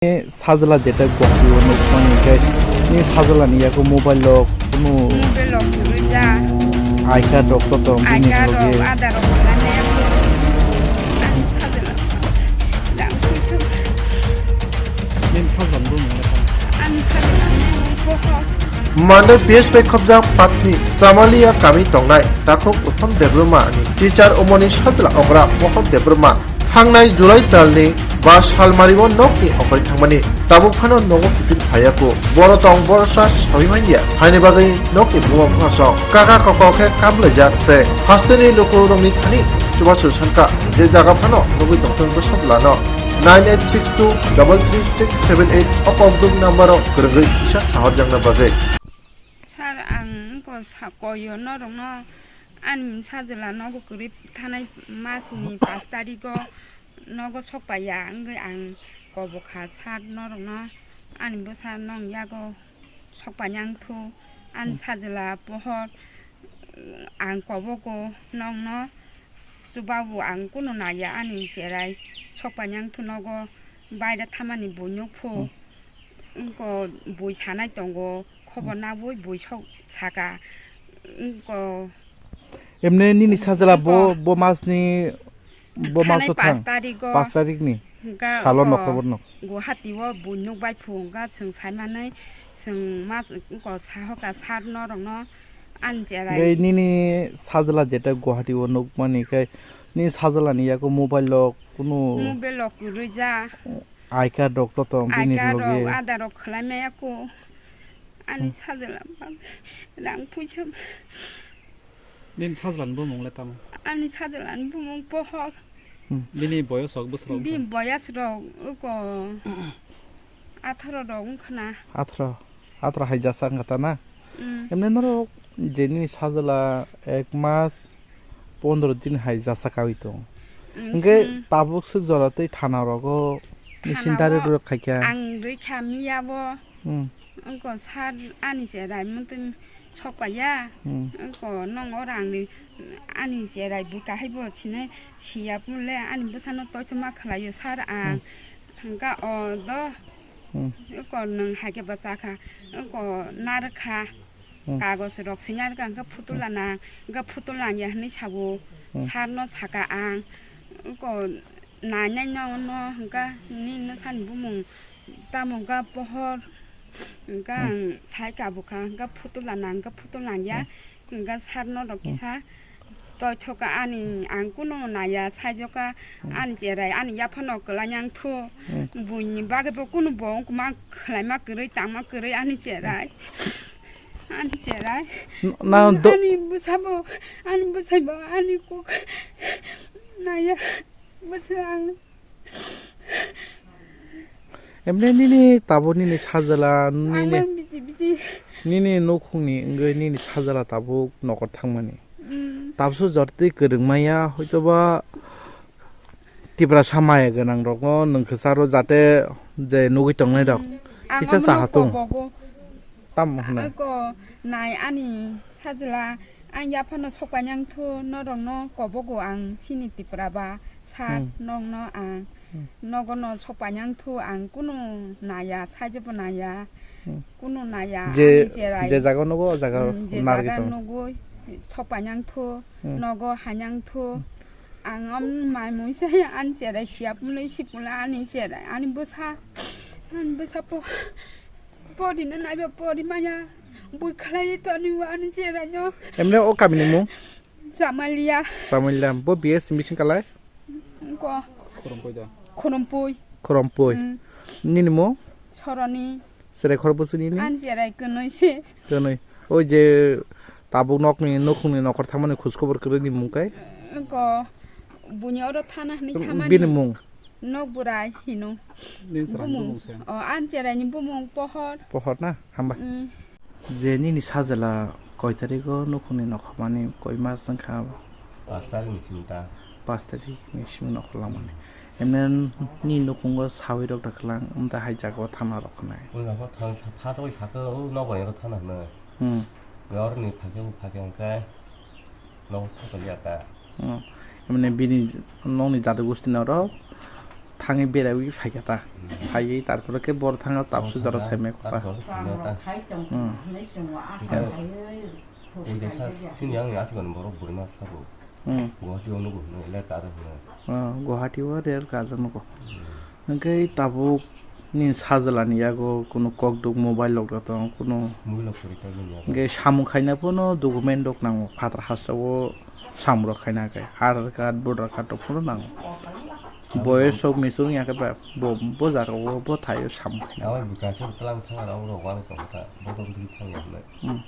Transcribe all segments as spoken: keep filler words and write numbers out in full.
Sajla jeta Guwahati o nukmani khe ni sajla ni yago mobile rok kunu Mobile rok kwrwi ja. I card rok to tong bini Aika rok, loge. Ada rok kwrwi ya. Ang sajla. Dang kuisu. Nini sajla ni bumung le tamo? Ang sajla ni bumung Pohor. Mande P S P khobjak patni Chamalia kami tongnai takhuk Uttom Debbarma ni teacher umoni sajla okra Pohor Debbarma. Thangnai July talni ba salmario nokni okhorwi thangmani tabuk phano nogo kiphil phaiyaku. Boro tong borosa sawi manya haini bagwi nokni buma bupha song kaka koko khe kamlaijak tei hasteni lukurokni thani chubachu sankha je jaga phano nugwi tongthung bwsa bwlano nine eight six two double three six seven eight o kokduk number-o kwrwngwi kisa sahorjakna bagwi. Sir, ang wngkha sa-, koyo norokno ani sajla nogo kwrwi thanai masni pash tarigo nogo sokpaiya wngwi ang kobokha sir norokno ani bwsa nong yago sokpaina wngthu ani Hmm. sajla Pohor ang kobogo nongno chubabu ang kunu naiya ani cherai sokpaina wngthu nogo baida thamani buinukphu Hmm. wngkha bui sanai tongo. Khobor nabui bui sok saka. Ko Emne nini sajla bo, Ko bo masni, bo Thanai maso thang. Pash tarigo. Pash tarikni. Hingka Salo ko nokhroborno. Guwahati o bui nukbai phunga chwng saimanai chwng mas ko sahoka sat norokno ani cherai. Ngai nini sajla jeta Guwahati o nukmani khe ni sajla ni yago mobile rok kunu Mobile rok kwrwi ja. I card rok to tong bini Aika rok, loge. Ada rok khwlai maya ko. Ani Hmm. sajla bang rang puisa. Nini sajlani bumung le tamo? Ani sajlani bumung Pohor. Hmm. Bini boyos rok bwswk rok Bini wngkha? Boyas rok uko atharo rok wngkhana. Atharo, atharo hai jasa wngkha ta na? Hmm. Emne norok je nini sajla ek mas pondro din hai jasa kawi tong. Hmm, Hingke hmm. Tabuk swk jora tei thana rogo Thana misindari o rok khaikha. Ang rikha miya bo. Hmm. Wngkha sir ani cherai muntun sokpaiya. Hmm. Wngkha nong oro ang ni ani cherai bui kahai bo sinai siya pun le ani bwsano toitoma khlaio sir ang. Hmm. Hingka o do. Hmm. Wngkha nwng haikhe bwchakha. Wngkha narwkha. Hmm. Kagoj rok swinar ka hingke phutula Hmm. nang, hingke phutula nangya hinui sabo, Hmm. Sir no saka ang, wngkha nainai no, no hingke nini sani bumung tamo hingke Pohor, hingke Hmm. Ang sai kabukha, hingke phutula nang, hingke phutula nangya, Hmm. Hingke sir no rok Hmm. kisa toithoka ani, ang kunu naiya, saijoka Hmm. Ani cherai, ani yaphano kwlai yang thu, Hmm. Buini bagwi bo kunu bo wngkha ma khwlai ma kwrwi, tang ma kwrwi ani cherai. Ani cherai. N-, na do- Ani bwsabo, ani bwsaibo, ani kok naya. Bwsa ang. Emne nini tabo nini sajla, nini, Ang biji biji. Nini nukhungni wngwi nini sajla tabuk nokor thangmani. Mm. Tabso jortwi kwrwng maya, hoitoba Tiprasa maya gwnang rokno nwng kwcharo jate je nugwi tongnai rok. Mm. Ang kisa omono saha tung. Kobogo. Tamo hwnwi. Ako nai ani sajla ang yaphano sokpainang thu norokno kobogo ang chini Tipra ba sir Hmm. nokno ang Hmm. nogono sokpainang thu ang kunu naya saijobo naya Hmm. kunu naya Je, ani cherai. Je jaga nugo o jaga Hmm, je narwgwi jaga tongo. Nugwi sokpainang thu Hmm. Nogo hainang thu Hmm. Ang am mai mui sai ani cherai siap mulai sip mulai ani cherai ani bwsa ani bwsa po pori na naiba pori maya bui khlai to ani ani cherai no. Emne o kamini mung? Chamalia. Chamalia. Bo B S bising kalai? Ko. Khorompoi da. Khorompoi. Khorompoi. Hmm. Nini mung? Soroni. Cherai khorokbo chini ni? Ani cherai kwnwi se. Kwnwi. Oi je tabuk nokni, nukhungni nokor thangmani khoj khobor kwrwini mung kai? Ko buini oro thana hwnwi thangmani. Bini mung? Nok burai hino. Nini chwraini bumung se? O, ani chwraini bumung Pohor. Pohor na? Hamba. Mm. Je nini sajla koi tarigo nukhungni nokholmani koi mas wngkha? Pas tarikni simi ta. Pas tarikni simi nokhol langmani. Emne ni nukhungo sawi rok da kwlang, wngda hai jaga o thana rok khnai. Wngkha thang sa-, pha choi sakha, o nok bai ro thana hwnwi. Hmm. Oroni phakhe bo phakhe hwnkhe nok thang ya ta. Hmm. Emne bini nokni jati gosti norok Ang beraiwi phaikha ta. Hmm. Phaiwi tarpore khe bor thangno tapsu jora saimai kha ta. Tabsu jora saimai kha ta. Hmm. Oke. Oke, sa-, sini ang ya, sikon borok burima sabo. Hmm. Guwahati o nugo hwnwi, le kare hwnwi. Oh, Guwahati o rare kajak nugo. Hmm. Hwnkhe tabuk ni sajwlani yago kunu kokduk mobile rok da tong kunu. Mobile rok kwrwi ta bini yago. Hwnkhe samung khaina phano document rok nango, phatar hasteo samung rok khaina khe Aadhaar card, voter card rok phano nango. Abo boyos rok misung ya khe ba, bo, bo jaga o bo thaio samung khaina. Abo bwkha se tlang thang aro rok wani tong kha, bo tong thang ya hwnwi. Hmm.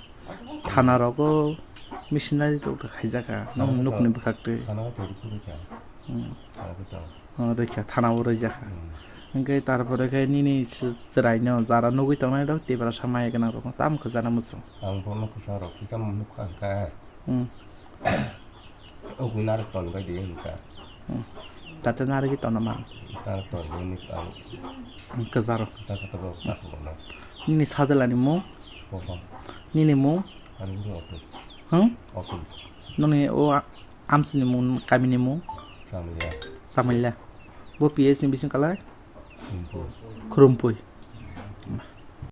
Thana rogo missionary rok da khaijak kha, nang nukni bwkhak twi. Thana o tori phuru kha. Hmm. Thana o tong. Oh, rwkha, thana o rwjak kha. Hmm. Hwnkhe tarpore khe nini s-, chwraino jara nugwi tongnai rok Tiprasa maya gwnang rok tamo khajana muchung. Ang bono kwchang rok kisa nukha hwnkha. Hmm. Ogo narwk ton bai di hwnka. Hmm. Tate narwgwi tono man. Narwk ton bai ni ang. Hmm, kwcharo. Kwchar khe tabuk takhuk rwna. Nini sajwlani mung? Bobo. Nini mung? Ani mung Otu. Hmm? Otu. Noni o a-, amsini mung, kamini mung? Chamilya. Chamilya. Bo P S ni bising kalai? Khrumpui. Khrumpui.